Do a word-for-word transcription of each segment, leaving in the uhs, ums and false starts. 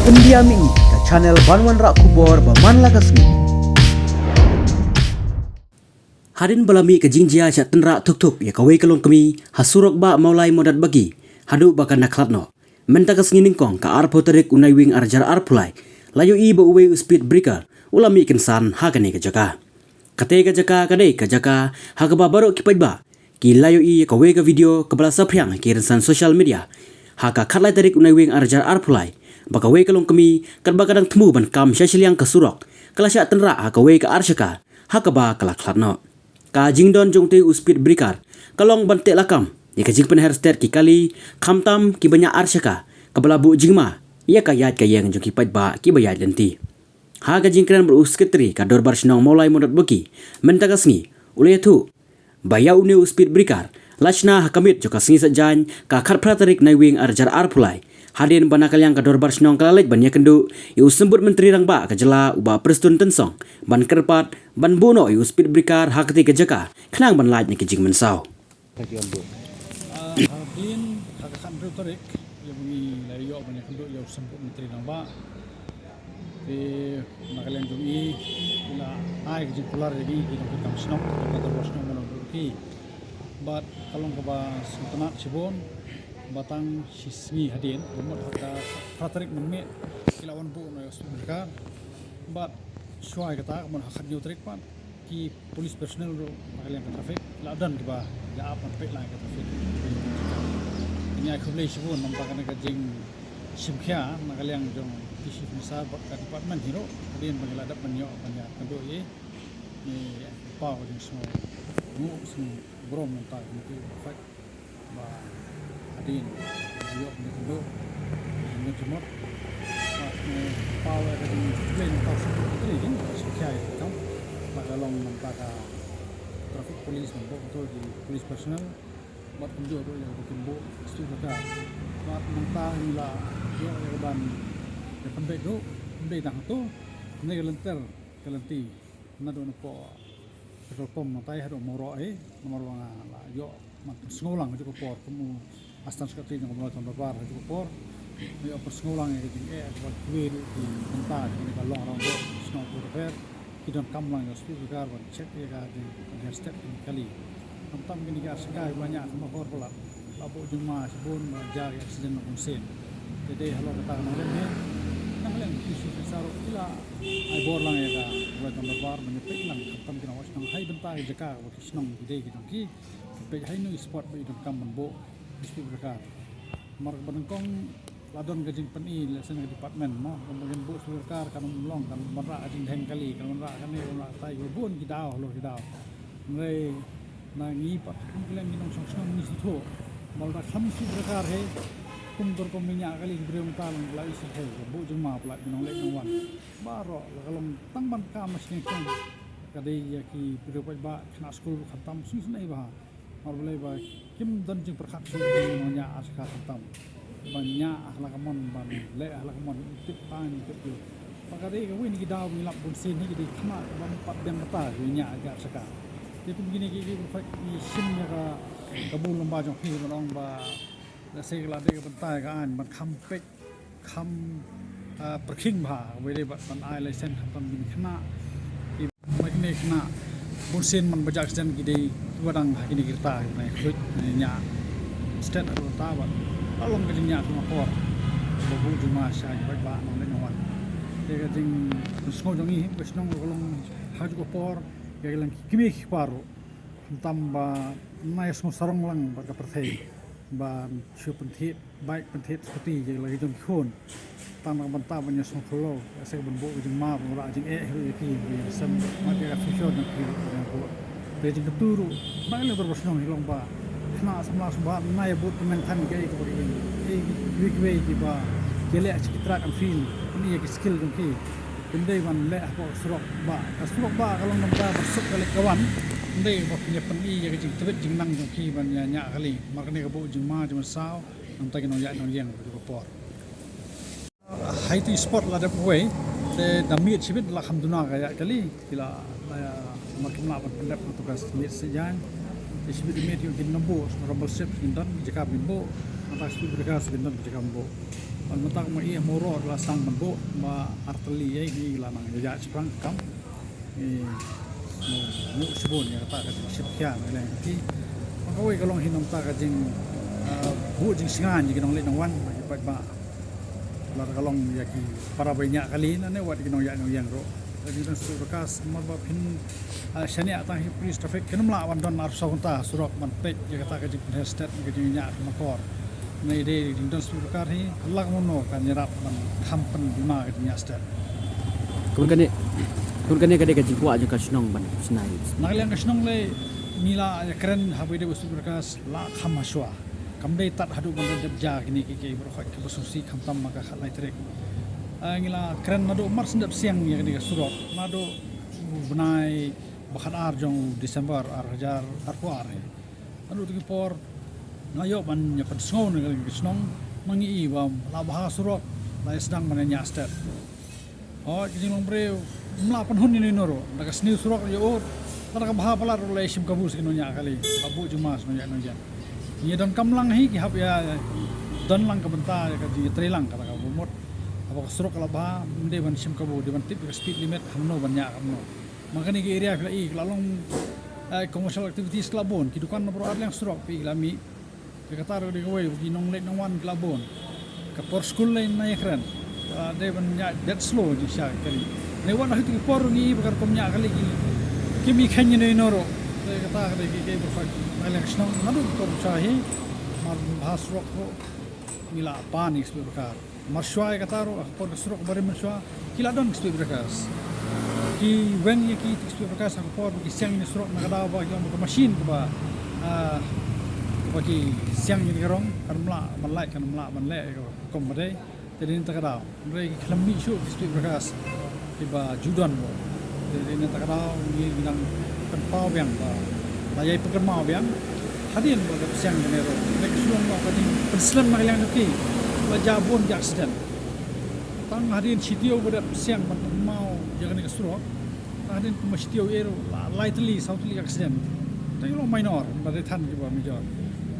Pyndiam ïa ngi ka channel ban wanrah khubor ba man la ka sngi. Hadien ba la mih ka jingjia shah tynrah thup thup ïa kawei ka longkmie ha surok bah Mawlai Modat Baki haduh ba kan da khlad noh. Mynta ka sngi nyngkong ka arphew tarik u Naiwieng arhajar arphew lai la ïohi ba uwei u speed breaker u la mih kynsan ha kane ka jaka. Kata ka jaka ka dei ka jaka ha kaba baroh ki paidbah ki la ïohi ïa kawei ka video kaba la saphriang ha ki rynsan social media ha ka khatlai tarik u Naiwieng arhajar arphew lai, ba kawei ka longkmie katba ka dang thmu ban kam sha shiliang ka surok ka la shah tynrah ha kawei ka arshaka ha kaba ka la khlad noh. Ka jingdon jong utei u speed breaker ka long ban teh lakam ïa ka jingpynher stet ki kali, khamtam kiba ñiah arshaka, kaba la buh jingma ïa ka ïaid ka ïeng jong ki paidbah kiba ïaid lynti. Ha ka jingkren bad u Secretary ka Dorbar Shnong Mawlai Modat Baki mynta ka sngi u la ïathuh ba ïa une u speed breaker la shna ha ka miet jong ka sngi Saitjaiñ ka khatphra tarik Naiwieng arhajar arphew lai. Hadien ba na ka liang ka Dorbar Shnong ka la leit ban ïakynduh ïa u Symbud Myntri Rangbah ka jylla u Bah Prestone Tynsong ban kyrpad ban buh noh ïa u speed breaker ha katei ka jaka khnang ban lait na ki jingmynsaw. Ah, hadien ha ka khatphra tarik ïa ba ngi la ïoh ban ïakynduh ïa u Symbud Myntri Rangbah. Te na ka liang jong i la ai ka jingkular ïa ngi ki nongtrei kam shnong, ka Dorbar Shnong ban ïakynduh ki. Bad ka long kaba sngewtynnat shibun ba tang shi sngi hadien, ba mut ha ka phra tarik mynmiet ki la wan buh noh ïa u speed breaker. Bad shuwa ïa kata, ka mut ha ka khathynñiew tarik pat ki police personnel ruh na ka liang ka traffic la don kiba la ap ban peit lang ïa ka traffic. Ngi ai khublei shibun namar kane ka jingshim khia na ka liang jong ki chief minister bad ka department hi ruh hadien ba ngi la dep ban ïoh ban ïakynduh ïa ngi. Paw ka jingsngew nguh sngewburom mynta ka mut ba hadien ïoh ban ïakynduh jingmut jingmut. Bad ngi paw ïa ka jingkhublei na ka Secretary jong ka Shim Khia ïa ka kam. Bad ka long namar ka traffic police, namar ka ki police personnel. Bad kumjuh ruh ïa ka Kimbo Street Bazaar. Bad mynta ngi la ïoh ïa ka ban ïa pynbeit ruh, pynbeit tang hato. Ngi ka lynter ka lynti naduh na pdeng petrol pump mynta haduh Mawroh hi, namar ba nga la ïoh ban pynsngew lang ha kajuh ka por kum u Assistant Secretary jong ka Mawlai Town Dorbar ha kajuh ka por. Nga ïoh pynsngew lang ïa ka jingeh kaba kiwei ruh ki bynta kine ka long around ruh shnong Pyrthat ki donkam lang ïa u speed breaker ban check ïa ka jingpynher stet kine ki kali. Khamtam kine ki arshaka kiba ñiah kham akor palat. La buh jingma shibun ba jia ki accident la bunsien. Te dei halor kata ka nonglem hi, nonglem ki chief officer ruh ki la ai bor lang ïa ka Mawlai Town Dorbar ban ïa peit lang khamtam ki nongwei shnong ha i bynta ki jaka kaba ki shnong ki dei ki jong ki. Peit ha ino i spot ba i donkam ban buh i speed breaker. Namar kaba nyngkong la don ka jingpyni lehse na ka department mo, ba kin buh speed breaker kan ym long, kan wanrah ka jingdheng kali, kan wanrah kane, kan wanrah katai, ba bun ki daw halor ki daw. Hynrei na ngi pat kum ki leng ki nongshong shnong ngi sngewthuh ba lada khlem speed breaker hi, kum ka rukom ba ñiah kali ki briew mynta lang la i syrhei, ba buh jingma palat ki nongleit nongwan. Baroh la ka long tang ban kam na shnong. Ka dei ïa ki briew paidbah, khynnah skul ruh khamtam, sngewsynei bha. Namar balei ba kim don jingpyrkhat shuh ïa ki nongñiah arshaka khamtam. Ban ñiah ha la ka mon, ban leh ha la ka mon, i tip aiñ i tip ïew. Bad ka dei kawei na ki daw ba ngi lap bunsien hi, ka dei khynnah ba ym pat biang kata ki ñiah ha ki arshaka. Te kum kine ki, ki briew paidbah ngi shim ïa ka, ka bun lymba jong phi ban ong ba lehse ka la dei ka bynta ïa ka aiñ ban kham peit, kham, ah, pyrkhing bha, kawei dei ban, ban ai license khamtam ïa kine ki khynnah. Ki, ma kine ki khynnah bunsien man ba jia accident ki dei kiba dang ha kine ki rta, kine ki khluit, kine ñiah stet ha rta bad la long ka jingñiah kham akor. Ba buh jingma sha ki paidbah nongleit nongwan. Te ka jingsngew jong ngi ha ka shnong ruh ka long ha kajuh ka por ïa ki lang ki kmie ki kpa ruh. Khamtam ba nai sngew sarong lang bad ka pyrthei ban shu pynthied bike, pynthied scooty ïa la ki jong ki khun. Tang na ka bynta ban ïa sngewkhloo, ïa se ban buh ka jingma, ban wanrah jingeh hi ruh ïa ki, ban ïa sem mat ïa ka future jong ki ruh, ban ïa buh. Te jingkyntu ruh na ka liang dorbar shnong hi long ba khynnah samla sngewbha nai ïa bud pynlong than kaei kaba ki, kaei kiwei kiwei kiba ki leh sha ki track and field, pyni ïa ki skill jong ki. Kim dei ban leh hapoh surok bah. Ka surok bah ka long namar ba suk ka leit ka wan. Kim dei ba phin ïa pyni ïa ka jingtbit jingnang jong ki ban ïa ñiah kali. Namar kane ka buh jingma jingmynsaw. Namar ki nongïaid nongïeng ha kajuh ka por. Ha iti spot la dep kawei. Te da miet shibit la kham duna ka ïaid kali. Ki la, la ïa, namar kim lah ban pyndep na tu ka miet Saitjaiñ. Te shibit da miet ïoh kin nang buh, shu rumble strip kin don ki jaka ban buh. Nangta shibit breaker kin don ki jaka ban buh. Mynta ma i ha Mawroh la sdang ban buh, ba ar tylli ïa i la nang ïa shiphrang kam. I mu shibun ïa kata ka jingshit khia na leng ki. Ma kawei ka long hi nangta ka jing, ah, buh jingsngain ïa ki nongleit nongwan, ba ki paidbah. Lada ka long ïa ki para ba ñiah kali na ne wat ki nongñiah nongïeng ruh. Ka jingdon speed breakers, namar ba phin, ah, shaniah tang hi police traffic, kin ym lah ban don arphew saw kynta surok ban peit ïa kata ka jingpynher stet ka jingñiah ka makor. Ngi dei jingdon speed breaker hi, la kumno kan ïarap ban kham pynbima ka jingñiah stet. Kumne kane, kumne kane ka dei ka jingkwah jong ka shnong ban shna hi. Na ka liang ka shnong lei ngi la ïakren haba dei ba speed breakers la kham ha shuwa. Kam dei tad haduh ban dep ja kine ki, ki baroh khoit kiba sngewsih khamtam ma ka khatlai tarik. Ah, ngi la kren naduh mar shen dep siang ïa kane ka surok, naduh u bnai ba khatar jong u December ar hajar arphew ar hi. Naduh tu ki por nga ïoh ban ïa pynsngew na ka shnong, ma ngi i ba la bha surok, la ïa sdang ban ïa ñiah stet. Hooid, ka jinglong briew ym lah pynhun ïano ïano ruh. Da ka sniew surok ïa ud, lada ka bha palat ruh la ïa shim kabu sha ki nongñiah kali, ka buh jingma sha nongñiah nongïeng. Ngi donkam lang hi ki hap ïa don lang ka bynta ïa ka jingïatreilang kata kaba mut. Haba ka surok ka la bha, ym dei ban shim kabu, dei ban tip ïa ka speed limit, hangno ban ñiah, hangno. Ma kane ka area phi la i ka la long, eh, commercial activities ka la bun, ki dukan na baroh ar liang surok phi la mih. Te kata ruh dei kawei ba ki nongleit nongwan ki la bun. Ka por skul lei nai kren. Ah, dei ban ñiah dead slow jingshisha kali. Nai wan ha kito ki por ruh ngi i ba ka rukom ñiah kali ki, kim i kheiñ ïano ïano ruh. Te kata ka dei ki, ki ba khot na liang shnong naduh ki por sha hi. Mar bha surok ruh ngi la pan ïa ki speed breaker. Mar shuwa ïa kata ruh, ha ka por ka surok ba rim mynshuwa, ki la don ki speed breakers. Ki weng ïa ki speed breakers ha ka por ba ki siang ïa ka surok na ka daw ba ki ong ba ka machine kaba, ah, kaba ki siang ïa ka rong, kan ym lah ban lait, kan ym lah ban leh ïa ka kum ba dei. Te dei na kata ka daw, hynrei ki khlem mih shuh ki speed breakers. Kiba ju don mo. Te dei na kata ka daw ngi nang pynpaw biang ba la ïai pynkynmaw biang. Hadien ba dep siang kane ruh, dei ka shnong ba ka dei pynslem na ka liang jong ki. La jia bun ki accident. Tang hadien shi taïew ba dep siang ban pynmaw ïa kane ka surok. Tang hadien kumba shi taïew ïa ruh la lai tylli saw tylli accident. Te ki long minor, ba dei than kiba major.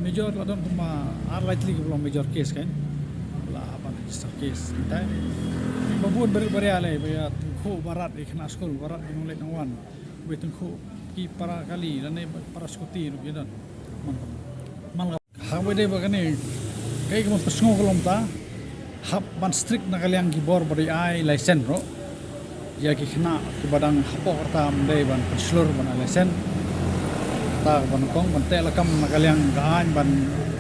Major la don kumba ar lai tylli kiba long major case kan. La ban register case kita. Ba bun bari bari alai ba ïa tyngkhuh ba rat ïa khynnah skul, ba rat ïa nongleit nongwan. Ba ïa tyngkhuh ki para kali lane para skuti ruh ïa don. Man, man ha kaba dei ba kane kaei kaba pynsngew ka long ta hap ban strict na ka liang ki bor ba dei ai license ruh. Ïa ki khynnah kiba dang hapoh kata ym dei ban pynshlur ban ai license. Kata ka ban kong ban teh lakam na ka liang ka aiñ ban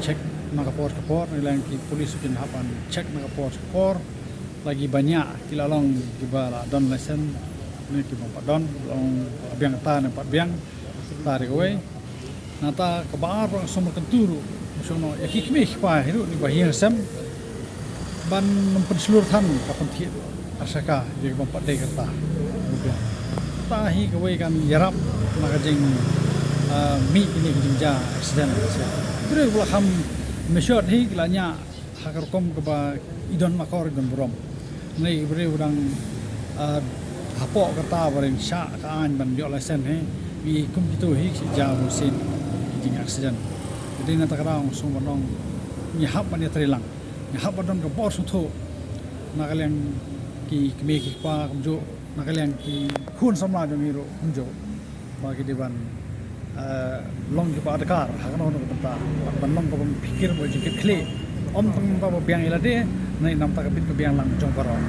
check na ka por ka por, na ka liang ki police kin hap ban check na ka por ka por. La kiba ñiah ki la long kiba la don license ne kiba pat don, long biang ta ne pat biang ta ri kawei. Nangta kaba ar ba nga sngewkyntu ruh, nga sngewno ïa ki kmie ki kpa hi ruh, ngi ba hiar sem ban ym pynshlur than ka pynthied ar sha ka ïa ki bym pat dei kata. Ta hi kawei kan ïarap na ka jing, ah, mih kine ki jingjia accident. Briew ba la kham matured hi ki la ñiah ha ka rukom kaba i don makor i don burom. Ngi i briew dang, ah, hapoh kata ba ring shah ka aiñ ban ïoh license hi, ngi kum kito hi ki jia bun sien ki jing accident. Te dei na kata ka daw nga sngewbha ban ong ngi hap ban ïatreilang, ngi hap ban don ka bor sngewthuh na ka liang ki kmie ki kpa kumjuh na ka liang ki khun samla jong ngi ruh kumjuh. Ba ki dei ban, eh, long kiba adkar ha kano kano ka bynta, ban long kaba phikir ba jingkitkhlieh. Ym tang ba biang ïa lade, ngi nang ta ka bit ka biang lang jong baroh.